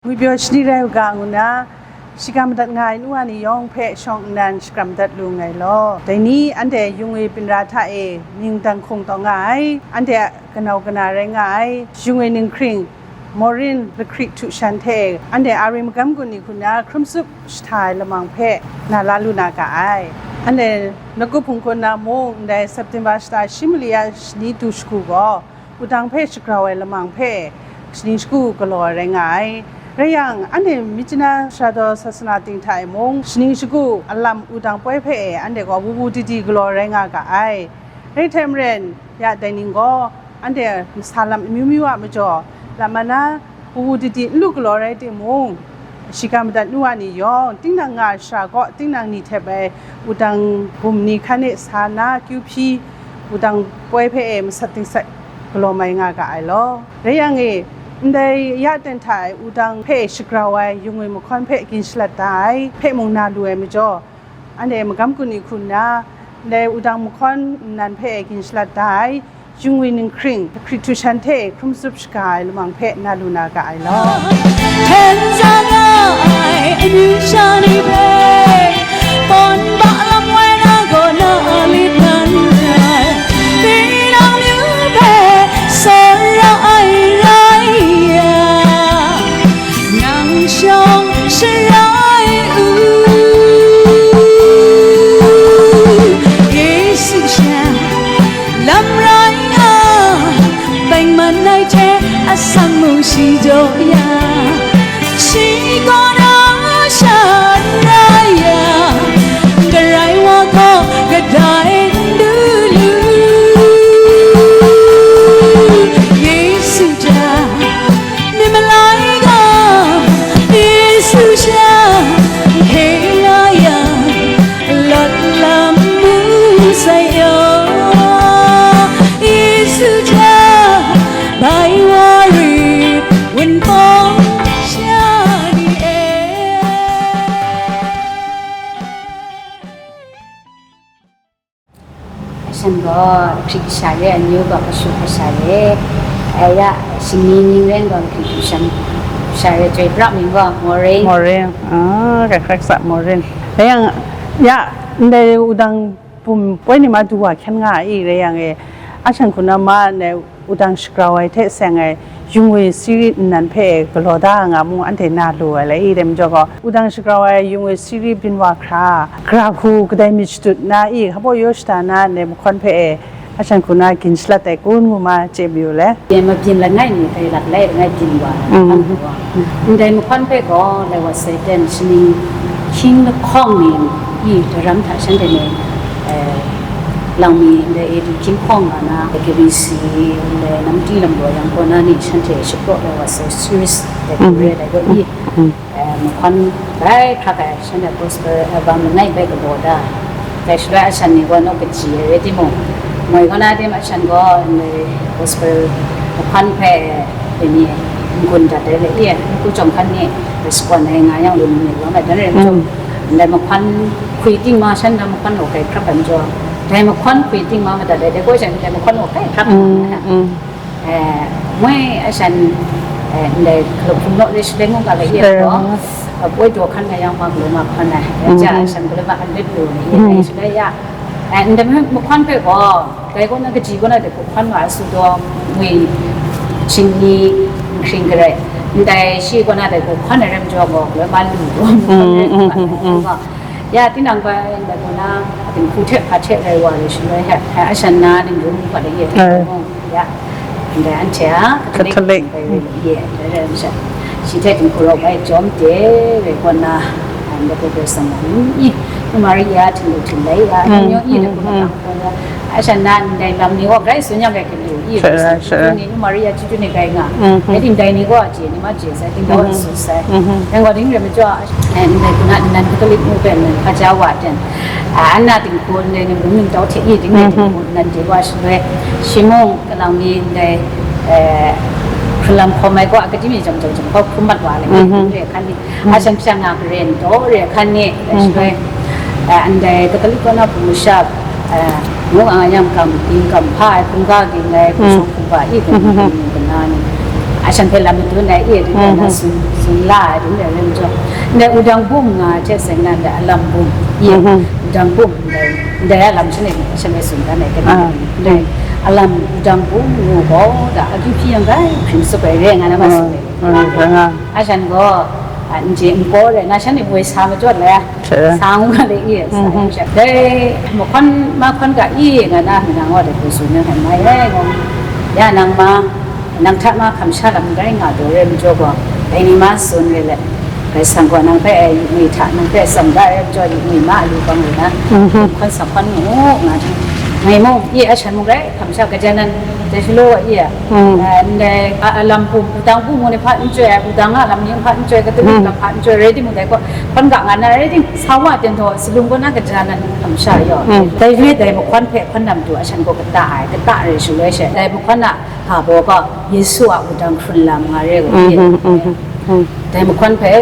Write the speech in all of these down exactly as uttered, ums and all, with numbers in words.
Ngwi pyaw shani rai u ga ngu na, shiga madat nga ai nu wa ni yawng hpe shawng nnan shakram dat lu nngai law. Dai ni anhte yung e byin ra hta e mying dang hkung taw nga ai, anhte a kanau kana rai nga ai, yung e ninghkring, Maureen lahkri htu shan hte anhte a ri magam gun ni hku na hkrum tsup shahta ai lamang hpe na la lu na ga ai. Anhte Nakup hpung hku na mung ndai September shata shi mali a shani du shagu gaw, wudang hpe shagrau ai lamang hpe shaning shagu galaw ai rai nga ai. Rai yang, anhte Myitkyina Sarato Sasana ting hta e mung, shaning shagu alam wudang poi hpe e anhte gaw wu wu di di galaw ai rai nga ga ai. Rai hte maren, ya dai ning gaw, anhte masa lam amyu myu a majaw, lam mana, wu wu di di n lu galaw rai timung, shiga madat nu wa ni yawng, tinang nga ai shara kaw tinang ni htep ai wudang bum ni hkan e sa na kyu hpyi, wudang poi hpe e masat dingsat galaw mai nga ga ai law. Rai yang e, ndai ya ten hta e wudang hpe e shagrau ai yung e mahkawn hpe gin shalat da ai hpe mung na lu ai majaw, anhte magam gun ni hku nna, ndai wudang mahkawn nnan hpe e gin shalat da ai, yung e ninghkring, lahkri htu shan hte hkrum tsup shaga ai lamang hpe na lu na ga ai law. Hten za nga ai amyu sha ni hpe, pawn ba lam wai na gaw na lit nan rai, tinang myu hpe sara ai rai ya, nang shawng sharai u, Yesu sha lam rai nga, beng man ai hte asak mu shi jaw ya, shi kaw na sha n rai ya, Karai wa hkaw kadai n du lu, Yesu ja, myit malai ga, Yesu sha hkye la yang, lawt lam mu sai yaw, Yesu ja, bai wa rit wunpawng sha ni e. Shan gaw hkrik sha re, amyu gaw kashu kasha re, ya, shingni ning ren gaw hkrik shan sha re, chyoi pra mying gaw Maureen. Maureen, ah, kai hkrak sa Maureen. Rai yang, ya, ndai wudang bum poi ni ma du wa hkyen nga ai, rai yang e, a shan hku na ma, ndai wudang shagrau ai hte seng ai, yung e siri nnan hpe galaw da nga mung, anhte na lu ai lai i, dai majaw gaw, wudang shagrau ai yung e siri byin wa hkra, gara hku kadai myit shadut na i, hpaw yaw shada na, ndai mahkawn hpe e, a shan hku na gin shalat ai kun ngu ma, chye mayu le. Byin mabyin langai mi hpe lak lai langai byin wa, mm, hpang wa. Ndai mahkawn hpe gaw, lai wa sai ten, shaning hkying lahkawng ni i, daram hta shanhte ni, eh, lang mi ndai A D hkying hkawng nga na, K B C ndai namti lam gaw yang kaw na ni shanhte shapraw ai wa sai series dai, mm, re dai gaw i, mm, eh, mahkawn bai hkrak ai shanhte gospel album langai bai galaw da. Dai shaloi a shan ni gaw naw kaji ai rai timung, moi kaw na tim a shan gaw ndai gospel mahkawn hpe dai ni n-gun dat ai le i, n-gu chyawm hkan ni respond ai nga yang lu ni ni lawm ai, dan rai, mm, chyawm, ndai mahkawn hkwi ting ma shan na mahkawn gaw kai hkrap ai majaw, dai mahkawn hkwi ting ma madat ai, dai gaw shan dai mahkawn gaw kai hkrap ai, mm, mm. Eh, moi a shan, eh, ndai hkalup hkum naw re shaleng mung ga lai i, eh, gaw, eh, poi daw hkan nga yang ma galaw ma hkan ai, mm, ja a shan galaw ma hkan let lu ni, mm, shaloi ya, eh, ndai mahkawn hpe gaw, dai kaw na kaji kaw na dai hku hkan wa a su daw, ngwi, shingni, nhkring garai, ndai shi kaw na dai hku hkan ai ram jaw gaw, galaw ma lu daw, mm, mm, mm, mm. Ya, tinang bai ndai gaw na, dinghku hte hpa hte rai wa ai shaloi, he, he, a shan na, dinghku hpa de ye, eh, ya, ndai anhte a Catholic, Catholic bai rai ye, rai rai masha. Shi hte dinghku rau bai jawm de, rai gaw na, ndai gaw bai sang na, i, Maria, Htinglu, Htinglai ya, mm, nyo i, mm, dinghku mm. A shan na, ndai lam ni gaw grai tsun yang rai, Chyeju ni, Maria chyeju ni grai nga. Mhm. Rai tim dai ni gaw a chye ni ma chye sai, tim gaw a tsun sai. Mhm. Yang gaw ding rai majaw, eh, ndai hku na nnan Katolik mu pen, hpa ja wa ten, ah, Anna dinghku ndai ni mung ning tau hte i ding rai dinghku nnan de wa shaloi, shi mung kalang mi ndai, eh, hkrun lam hkawm ai gaw, akademi jang jang jang gaw hkrum mat wa ai, ding rai hkan ni. A shan hpyi nga garen daw re hkan ni, dai shaloi, eh, ndai Katolik kaw na hpung masha, eh, ngu a yang kam, ging kam hpa ai hkungga ging ai, hpung shawng hkungga i, hkungga ni, A shan hpe lam madun ai e, dun ai na sun, sun la ai dun ai rai majaw, ndai wudang bum nga hte seng na ndai alam bum e, wudang bum ndai, ndai a lam shanhte ni a shan rai sun dan ai, kani Ah. ndai alam wudang bum ngu gaw, da akyu hpyi yang gai hpring tsup ai re nga na ma sun ai. Ah, rai nga. A shan gaw, a, n je n kaw rai na, shanhte woi sa majaw le, Hte. sa ngu nga le i, sa Mhm. yu sha. Dai mahkawn, mahkawn ga i nga na, mi nang wa de hpe tsun na hkan mai rai ngu. Ya nang ma, nang hta ma hkamsha lam rai nga daw rai majaw gaw, dai ni ma tsun re let, Karai Kasang gaw nang hpe ai ngwi hta, nang hpe tsam da rai majaw, ngwi ma a lu bang lu na, Mhm. hkawn sa hkawn ngu nga, ngai mung, i a shan mung rai, hkamsha kaja nan, dai shalaw wa i a, Mm. eh, ndai, a, a lam bum, wudang bum ngu ni hpa n chyoi ai, wudang a lam ni hpa n chyoi, katolik Mm. lam hpa n chyoi, rai timung, dai gaw, hkawn ga nga na rai ting, sa wa ten taw, salum kaw na kaja nan hkamsha yaw. Mm. Dai re dai mahkawn hpe hkawn na matu a shan gaw kata ai, kata rai shaloi she, dai mahkawn a hpa baw gaw, Yesu a wudang hkrun lam nga re gaw, Mm-hmm, mm-hmm, mm. dai mahkawn hpe,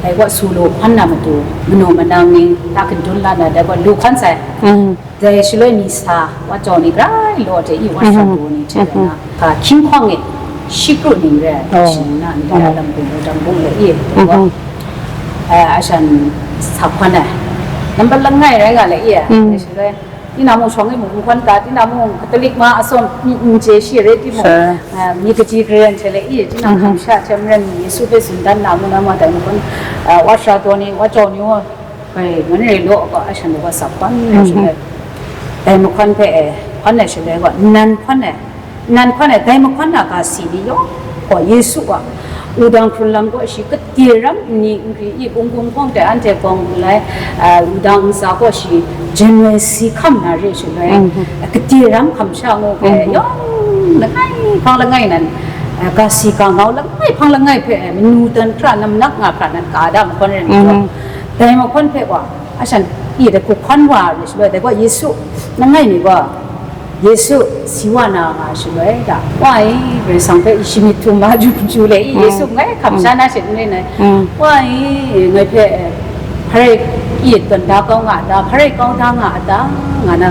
dai gaw su lu hkawn na matu, manu manang ni, ta hkundun la na, dai gaw lu hkawn sai. Mm. Dai shaloi ni sa, wa jau ni grai law hte i wa Mhm. shang du ni hte Mhm. na, hpa hkying hkawng e shi kru ning re ai Oh. shi na ndai a Mhm. lam bung, lam bung le i, Mhm. eh, a shan sa hkawn ai. Nambat langai rai nga le i, Mhm. dai shaloi, tinang mung shawng e mung n hkawn ta, tinang mung Katolik ma atsawm mi n chye shi rai timung, Sure. eh, mi kaji karen hte le i, tinang Mhm. hkamsha hte maren Yesu hpe tsun dan na mu na ma dai n hkawn, eh, wa sha taw ni, wa jau ni, Bai, ngan rai law ga, a shan wa sap hkawn Mhm. shaloi, dai mahkawn hpe e, hkawn ai shaloi gaw, nnan hkawn ai, nnan hkawn ai, dai mahkawn na ga si ni yawng gaw, Yesu a wudang hkrun lam gaw shi, kade ram nni nkri i, bung bung hkawng hte anhte bawng lai, a, wudang ntsa gaw shi, January si hkam na re shaloi, Mhm. kade ram hkam sha ngu hpe, Mhm. yawng langai hpang langai nan, a, ga si ga ngau langai hpang langai hpe, manu dan hkra, namnak nga hkra nan ka da mahkawn rai nna, Mhm. Dai mahkawn hpe gaw, a shan, i dai hku hkawn wa ai shaloi, dai gaw Yesu, langai mi gaw, Yesu si wa na nga shaloi, da, wa e, Karai Kasang hpe shi myit htum ma ju ju le, i, Mm. Yesu ngai hkam Mm. sha na she n rai nai, Mm. wa e, ngai hpe, eh, hparai i tawn da kau nga a ta, hparai kau da nga a ta, nga na,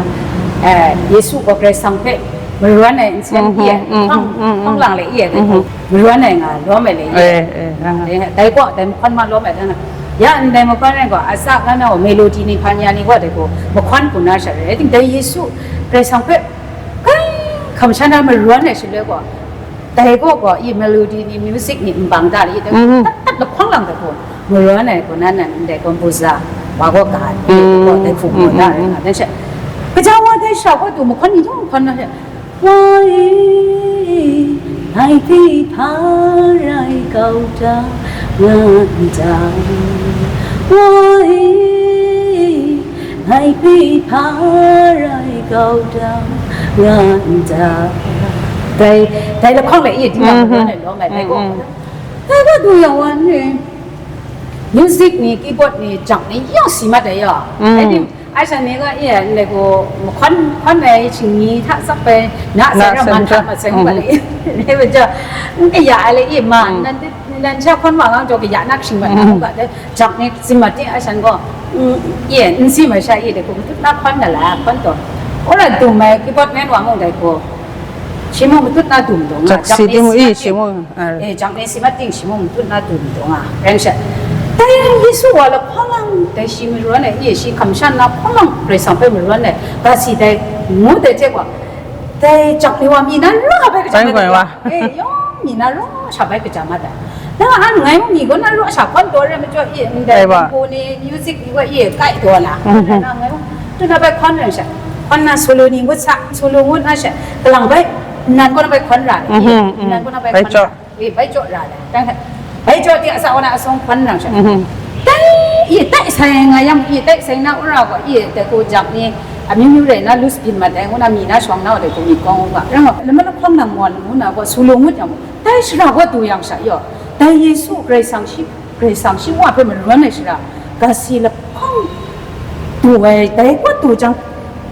eh, Yesu gaw Karai Kasang hpe marawn ai nsen Mhm, i, mhm, hpang, mhm, hpang lang le i, dai gaw, mhm. Marawn ai nga, lawm ai le i. Eh, eh, ah. Eh, dai gaw, dai mahkawn ma lawm ai, dai nga. Ya ndai mahkawn rai gaw, a sa nga na gaw, melody ni hpa nya ni gaw, dai gaw, mahkawn hku na sha rai. Rai ting, dai Yesu Karai Kasang hpe, kai hkam sha na marawn ai shaloi gaw, dai gaw gaw, i melody ni, music ni, nbang da le i, dai gaw, Mhm. tat tat lahkawng lang dai gaw, marawn ai gaw, nan nan, ndai gaw, composer, wa gaw ga, dai gaw, dai hku gaw da rai nga, dai sha. Kaja wa dai sha gaw du, mahkawn ni yawng hkawn na sha. Wa e, ngai hpe hpa rai kau ta, nga n ta? Wa e, ngai hpe hpa rai kau ta, nga n ta? Dai, dai lahkawng le, i, di na Mhm. ma lawm ai, dai gaw. Mhm. Dai gaw du yang wa ni, music ni, keyboard ni, jang ni, yawng si mat ai ya. Mm. Dai ni, Ai sha ni gaw, e, ndai gaw, mahkawn, hkawn ai shingni hta tsap ai, na Na sai ra man seng hta hta. ma seng Mm. ma le, dai wa ja, n kaya ai le, e, ma, Mm. nan, nan sha hkawn wa nga jaw kaya na shing mat na Mm. ga, dai, jak ni tsim mat ting, ai shan gaw, mm, e, n si ma sha, e, dai gaw, matut na hkawn na la, hkawn taw. Ora dum ai, keyboard man wa mung dai gaw, shi mung matut na dum dum nga, Jak jak si ni tim, si e, mat shi ting. mung, a. E, jak ni si mat ting shi mung matut na dum dum nga, ren sha. Dai Yesu wa la hpawng lang, dai shi marawn ai, e, shi hkam shan na hpawng lang, Karai Kasang hpe marawn ai, ga si dai ngu dai hte wa, dai jak ni wa mi na ra bai kaja Bai bai wa. E, yawng mi na ra sha bai kaja ma dai. Na an ngai mung mi gaw na ra sha hkawn taw rai majaw, e, ndai Bai wa. Ko ni music ni wa, e, kai taw na. Mhm. Na ngai mung, tu na bai hkawn ren sha. Hkawn na solo ni ngut sa, solo ngut na sha, kalang bai, nnan gaw na bai hkawn ra. Mhm, mhm. Nnan gaw na bai Bai hkawn jaw. ra. E, bai jaw ra le. Dai hte, bai jaw ting a sa wa na a sawng hkawn nang sha. Mhm. Dai, e, dai sai nga yang, e, dai sai na ura gaw, e, dai gaw jak ni, amyu myu rai na, lu sa byin mat ai, ngu na mi na shawng na, dai gaw mi kawng u ga. Rang nga, lama lahkawng nang mawn, ngu na gaw, su lu ngut yang, dai shara gaw du yang sha yaw. Dai Yesu Karai Kasang shi, Karai Kasang shi wa hpe marawn ai shara, ga si lahkawng du ai, dai gaw du jang,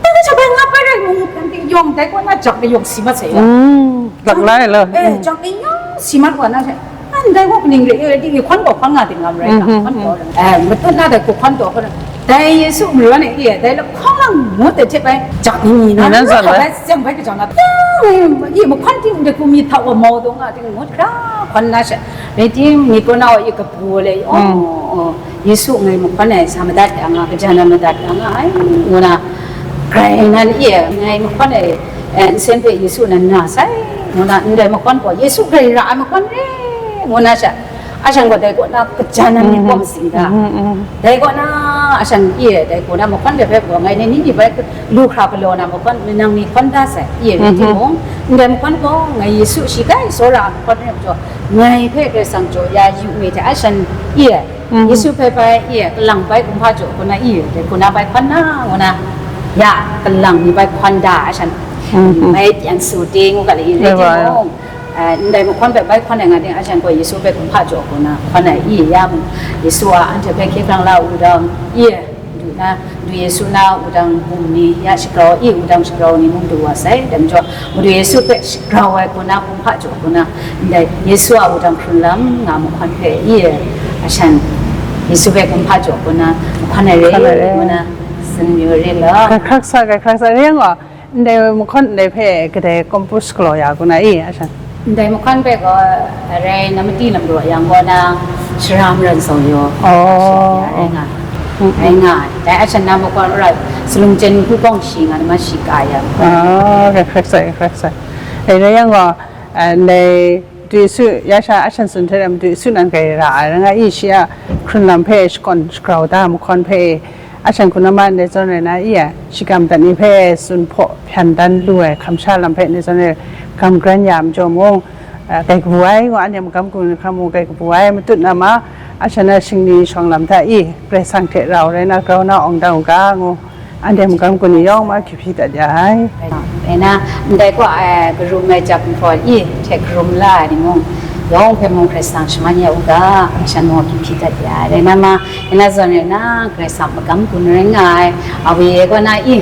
dai gaw sha bai nga bai rai ngu, yawng, dai gaw na jak ni yawng si mat sai yaw. Mm. Lak lai lo. Eh, Mm. Jang ni yawng si mat wa na she, na Ndai gaw kaning re, eh, di hkawn gaw hkawn nga ting nga marai, mhm, hkawn gaw, eh, matut na dai hku hkawn taw hkawn, dai Yesu mara na e, dai lahkawng lang ngut ai hte bai, jak ni ni na, ni na zawn bai, bai, bai, bai, i mahkawn ting de hku myit hta wa mau dawng nga ting ngut hkra hkawn na sha, rai tim, myit kaw na wa i kabu le, oh, mm, oh, Yesu ngai mahkawn ai sa madat ya nga, kaja na madat ya nga ai, ngu na, grai nan e, ngai mahkawn ai, eh, nsen hpe Yesu nan na sai, ngu na, ndai mahkawn gaw, Yesu grai ra ai mahkawn re, ngu na sha, a shan gaw dai kaw na kaja nan myit kaw masing da. Mm, mm. Dai kaw na, a shan e, dai kaw na mahkawn de hpe gaw, ngai ni ni ni bai lu hkra galaw na mahkawn, minang mi hkawn da sai, e, rai timung, ndai mahkawn gaw, ngai Yesu shi kai tsawra ai mahkawn re majaw, ngai hpe Karai Kasang jaw ya yu mi hte, a shan e, mhm, Yesu hpe bai, e, kalang bai kumhpa jaw, kaw na, e, dai kaw na bai hkawn na, ngu na, ya, kalang mi bai hkawn da, a shan, mhm, bai pyan su ting, ngu ga le, rai, rai, rai, timung, eh, ndai mahkawn hpe bai hkawn ai nga ting, a shan gaw Yesu hpe kumhpa jaw, kaw na, hkawn ai, e, ya mung, Yesu a anhte hpe hkye hkrang la u dang, e, du na, du Yesu na wudang bum ni ya shagrau, i wudang shagrau ni mung du wa sai, dai majaw, Madu Yesu hpe shagrau ai kaw na, kumhpa jaw kaw na, ndai Yesu a wudang hkrun lam nga mahkawn hpe i, a shan Yesu hpe kumhpa jaw kaw na, mahkawn ai re, mahkawn ai re, kaw na, tsun yu re law. Grai hkrak sa, grai hkrak sa, rai yang gaw, ndai mahkawn ndai hpe kadai compose galaw ya kaw na i, a shan. Ndai mahkawn hpe gaw, rai na mati lam raw yang gaw na, Sara Maran Zau Yaw, oh, rai nga, mm, rai nga. Dai a shan na mahkawn rai, Salum Jen Hku Kawng Shi nga na ma shi ka ya. Oh, grai hkrak sai, grai hkrak sai. Dai rai yang gaw, eh, ndai Madu Yesu, ya sha a shan tsun hte Madu Yesu nan grai ra ai, rai nga i, shi a hkrun lam hpe shakawn shagrau da, mahkawn hpe, a shan hku na ma ndai zawn rai na i, shikam dat ni hpe tsun hpaw hpyan dan lu ai hkam sha lam hpe ndai zawn rai gam gran ya majaw mung, eh, kai kabu ai, ngu anhte magam gun hkra mung kai kabu ai, matut na ma, a shan na shingni shawng lam hta i, Karai Kasang hte rau rai na grau na awng dang u ga, ngu anhte magam gun ni yawng ma hkyu hpyi dat ya ai. Rai na, ndai kaw, eh, karum ai jap nhtawm i, hte karum la ai ni mung, yawng hpe mung Karai Kasang shaman ya u ga, a shan mung hkyu hpyi dat ya ai. Rai na ma, Ina zawn rai na, Karai Kasang magam gun rai nga ai, a we ai kaw na i,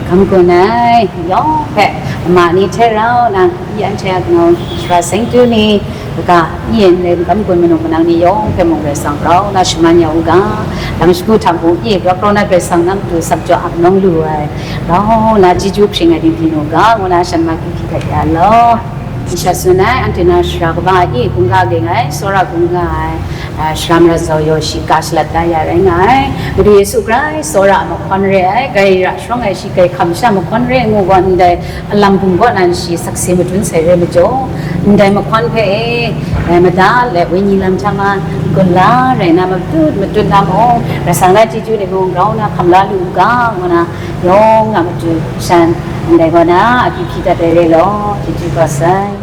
magam gun ai, yawng hpe, ama ni hte rau na, i anhte a kanu sara seng tu ni, kaga, i ndai magam gun manu manang ni yawng hpe mung Karai Kasang rau na shaman ya u ga, lam shagu hta mung i, grau grau na Karai Kasang na matu sap jaw ap nawng lu ai, rau na chyeju hpring ai dinghpring u ga, ngu na shan ma hkyu hkyi hkat ya law. Sha tsun ai, anhte na sara kaba i, hkungga ging ai, tsawra hkungga ai, ah, Sara Marat Zau Yaw shi ka shalat da ya rai nga ai. Madu Yesu Karai, tsawra a mahkawn re ai, grai ra sharawng ai shi grai hkam sha mahkawn re ngu gaw ndai, alam bum kaw nan shi sakse madun sai re majaw, ndai mahkawn hpe e, dai mada let wenyi lam hta ma, gun la rai na matut matut na mung, Karai Kasang na chyeju ni mung grau na hkam la lu u ga, ngu na, yawng na matu shan, ndai gaw na, a hkyu hkyi dat ai re law, chyeju kau sai.